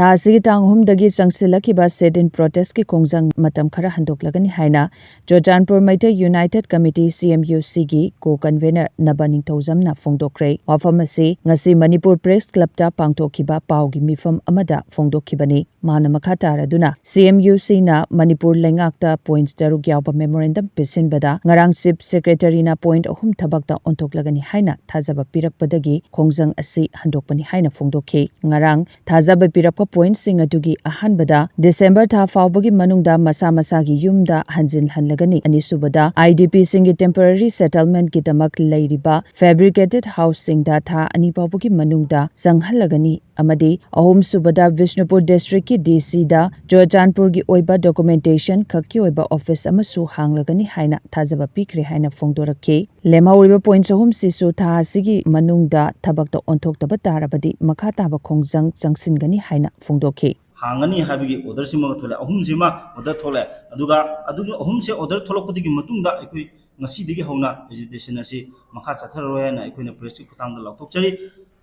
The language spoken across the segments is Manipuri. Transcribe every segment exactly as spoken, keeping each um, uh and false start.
ꯊꯥ ꯑꯁꯤꯒꯤ ꯇꯥꯡ ꯑꯍꯨꯝꯗꯒꯤ ꯆꯪꯁꯤꯜꯂꯛꯈꯤꯕ sit-in protest-ꯀꯤ ꯈꯣꯡꯖꯪ ꯃꯇꯝ ꯈꯔ ꯍꯟꯗꯣꯛꯂꯒꯅꯤ ꯍꯥꯏꯅ Churachandpur Meitei United Committee, C M U C-ꯒꯤ co-convener ꯅꯕ ꯅꯤꯡꯊꯧꯖꯝꯅ ꯐꯣꯡꯗꯣꯛꯈ꯭ꯔꯦ꯫ ꯋꯥꯐꯝ ꯑꯁꯤ ꯉꯁꯤ ꯃꯅꯤꯄꯨꯔ Press Club-ꯇ ꯄꯥꯡꯊꯣꯛꯈꯤꯕ ꯄꯥꯎꯒꯤ ꯃꯤꯐꯝ ꯑꯃꯗ ꯐꯣꯡꯗꯣꯛꯈꯤꯕꯅꯤ꯫ ꯃꯥꯅ ꯃꯈꯥ ꯇꯥꯔꯗꯨꯅ, C M U C-ꯅ Manipur ꯂꯩꯉꯥꯛꯇ point ꯇꯔꯨꯛ ꯌꯥꯎꯕ memorandum ꯄꯤꯁꯤꯟꯕꯗ ꯉꯔꯥꯡ Chief Secretary-ꯅ point ꯑꯍꯨꯝ ꯊꯕꯛꯇ ꯑꯣꯟꯊꯣꯛꯂꯒꯅꯤ ꯍꯥꯏꯅ ꯊꯥꯖꯕ ꯄꯤꯔꯛꯄꯗꯒꯤ ꯈꯣꯡꯖꯪ ꯑꯁꯤ ꯍꯟꯗꯣꯛꯄꯅꯤ ꯍꯥꯏꯅ ꯐꯣꯡꯗꯣꯛꯈꯤ꯫ ꯉꯔꯥꯡ ꯊꯥꯖꯕ ꯄꯤꯔꯛꯄ point-ꯁꯤꯡ ꯑꯗꯨꯒꯤ ꯑꯍꯥꯟꯕꯗ, December ꯊꯥ ꯐꯥꯎꯕꯒꯤ ꯃꯅꯨꯡꯗ ꯃꯁꯥ ꯃꯁꯥꯒꯤ ꯌꯨꯝꯗ ꯍꯟꯖꯤꯟꯍꯜꯂꯒꯅꯤ꯫ ꯑꯅꯤꯁꯨꯕꯗ, I D P-ꯁꯤꯡꯒꯤ temporary settlement-ꯀꯤꯗꯃꯛ ꯂꯩꯔꯤꯕ fabricated house-ꯁꯤꯡꯗ ꯊꯥ ꯑꯅꯤ ꯐꯥꯎꯕꯒꯤ ꯃꯅꯨꯡꯗ ꯆꯪꯍꯜꯂꯒꯅꯤ꯫ ꯑꯃꯗꯤ ꯑꯍꯨꯝꯁꯨꯕꯗ, ꯕꯤꯁꯅꯨꯄꯨꯔ district-ꯀꯤ D C-ꯗ ꯆꯨꯔꯆꯥꯟꯄꯨꯔꯒꯤ ꯑꯣꯏꯕ documentation ꯈꯛꯀꯤ ꯑꯣꯏꯕ office ꯑꯃꯁꯨ ꯍꯥꯡꯂꯒꯅꯤ ꯍꯥꯏꯅ ꯊꯥꯖꯕ ꯄꯤꯈ꯭ꯔꯦ ꯍꯥꯏꯅ ꯐꯣꯡꯗꯣꯔꯛꯈꯤ꯫ ꯂꯦꯝꯍꯧꯔꯤꯕ point ꯑꯍꯨꯝꯁꯤꯁꯨ ꯊꯥ ꯑꯁꯤꯒꯤ ꯃꯅꯨꯡꯗ ꯊꯕꯛꯇ ꯑꯣꯟꯊꯣꯛꯇꯕ ꯇꯥꯔꯕꯗꯤ ꯃꯈꯥ ꯇꯥꯕ ꯈꯣꯡꯖꯪ ꯆꯪꯁꯤꯟꯒꯅꯤ ꯍꯥꯏꯅ ꯐꯣꯡꯗꯣꯛꯈꯤ꯫ ꯍꯥꯡꯒꯅꯤ ꯍꯥꯏꯕꯒꯤ order-ꯁꯤꯃꯒ ꯊꯣꯛꯂꯛꯑꯦ, ꯑꯍꯨꯝꯁꯤꯃ order ꯊꯣꯛꯂꯛꯑꯦ꯫ ꯑꯗꯨꯒ ꯑꯗꯨꯒꯤ ꯑꯍꯨꯝꯁꯦ order ꯊꯣꯛꯂꯛꯄꯗꯒꯤ ꯃꯇꯨꯡꯗ ꯑꯩꯈꯣꯏ ꯉꯁꯤꯗꯒꯤ ꯍꯧꯅ agitation ꯑꯁꯤ ꯃꯈꯥ ꯆꯠꯊꯔꯔꯣꯏ ꯍꯥꯏꯅ ꯑꯩꯈꯣꯏꯅ press-ꯀꯤ ꯈꯨꯠꯊꯥꯡꯗ ꯂꯥꯎꯊꯣꯛꯆꯔꯤ꯫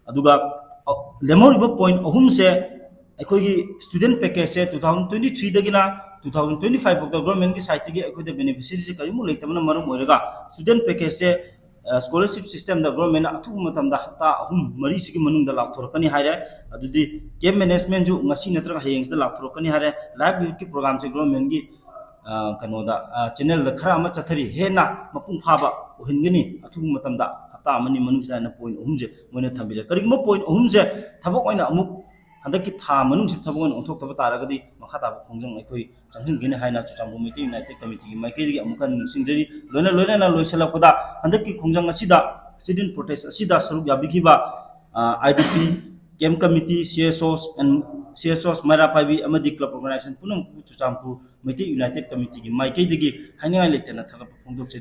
ꯑꯗꯨꯒ, ꯑ, ꯂꯦꯝꯍꯧꯔꯤꯕ point ꯑꯍꯨꯝꯁꯦ, ꯑꯩꯈꯣꯏꯒꯤ student package-ꯁꯦ two thousand twenty-three-ꯗꯒꯤꯅ two thousand twenty-five ꯐꯥꯎꯗ government-ꯀꯤ side-ꯇꯒꯤ ꯑꯩꯈꯣꯏꯗ beneficiary-ꯁꯦ ꯀꯔꯤꯃꯨꯛ ꯂꯩꯇꯕꯅ ꯃꯔꯝ ꯑꯣꯏꯔꯒ student package-ꯁꯦ, ꯑ, scholarship system-ꯗ government-ꯅ ꯑꯊꯨꯕ ꯃꯇꯝꯗ ꯍꯞꯇꯥ ꯑꯍꯨꯝ ꯃꯔꯤꯁꯤꯒꯤ ꯃꯅꯨꯡꯗ ꯂꯥꯎꯊꯣꯔꯛꯀꯅꯤ ꯍꯥꯏꯔꯦ꯫ ꯑꯗꯨꯗꯤ camp management-ꯁꯨ ꯉꯁꯤ ꯅꯠꯇ꯭ꯔꯒ ꯍꯌꯦꯡꯁꯤꯗ ꯂꯥꯎꯊꯣꯔꯛꯀꯅꯤ ꯍꯥꯏꯔꯦ꯫ Livelihood-ꯀꯤ program-ꯁꯦ government-ꯒꯤ, ꯑ, ꯀꯩꯅꯣꯗ, ꯑ, channel-ꯗ ꯈꯔ ꯑꯃ ꯆꯠꯊꯔꯤ, ꯍꯦꯟꯅ ꯃꯄꯨꯡ ꯐꯥꯕ ꯑꯣꯏꯍꯟꯒꯅꯤ꯫ ꯑꯊꯨꯕ ꯃꯇꯝꯗ ꯍꯞꯇꯥ ꯑꯃꯅꯤ ꯃꯅꯨꯡꯁꯤꯗ ꯍꯥꯏꯅ point ꯑꯍꯨꯝꯁꯦ ꯃꯣꯏꯅ ꯊꯝꯕꯤꯔꯦ꯫ ꯀꯔꯤꯒꯨꯝꯕ point ꯑꯍꯨꯝꯁꯦ ꯊꯕꯛ ꯑꯣꯏꯅ ꯑꯃꯨꯛ ꯍꯟꯗꯛꯀꯤ ꯊꯥ ꯃꯅꯨꯡꯁꯤꯗ ꯊꯕꯛ ꯑꯣꯏꯅ ꯑꯣꯟꯊꯣꯛꯇꯕ ꯇꯥꯔꯒꯗꯤ ꯃꯈꯥ ꯇꯥꯕ ꯈꯣꯡꯖꯪ ꯑꯩꯈꯣꯏ ꯆꯪꯁꯤꯟꯒꯅꯤ ꯍꯥꯏꯅ ꯆꯨꯔꯆꯥꯟꯄꯨꯔ ꯃꯩꯇꯩ United Committee-ꯒꯤ ꯃꯥꯏꯀꯩꯗꯒꯤ ꯑꯃꯨꯛꯀ ꯍꯟꯅ ꯅꯤꯡꯁꯤꯡꯖꯔꯤ꯫ ꯂꯣꯏꯅ ꯂꯣꯏꯅꯅ ꯂꯣꯏꯁꯤꯜꯂꯛꯄꯗ, ꯍꯟꯗꯛꯀꯤ ꯈꯣꯡꯖꯪ ꯑꯁꯤꯗ sit-in protest ꯑꯁꯤꯗ ꯁꯔꯨꯛ ꯌꯥꯕꯤꯈꯤꯕ, ꯑ, I D P, camp committee, C S Os and C S Os, ꯃꯩꯔꯥ ꯄꯥꯏꯕꯤ ꯑꯃꯗꯤ club organization ꯄꯨꯝꯅꯃꯛꯄꯨ ꯆꯨꯔꯆꯥꯟꯄꯨꯔ ꯃꯩꯇꯩ United Committee-ꯒꯤ ꯃꯥꯏꯀꯩꯗꯒꯤ ꯍꯥꯏꯅꯤꯡꯉꯥꯏ ꯂꯩꯇꯅ ꯊꯥꯒꯠꯄ ꯐꯣꯡꯗꯣꯛꯆꯔꯤ꯫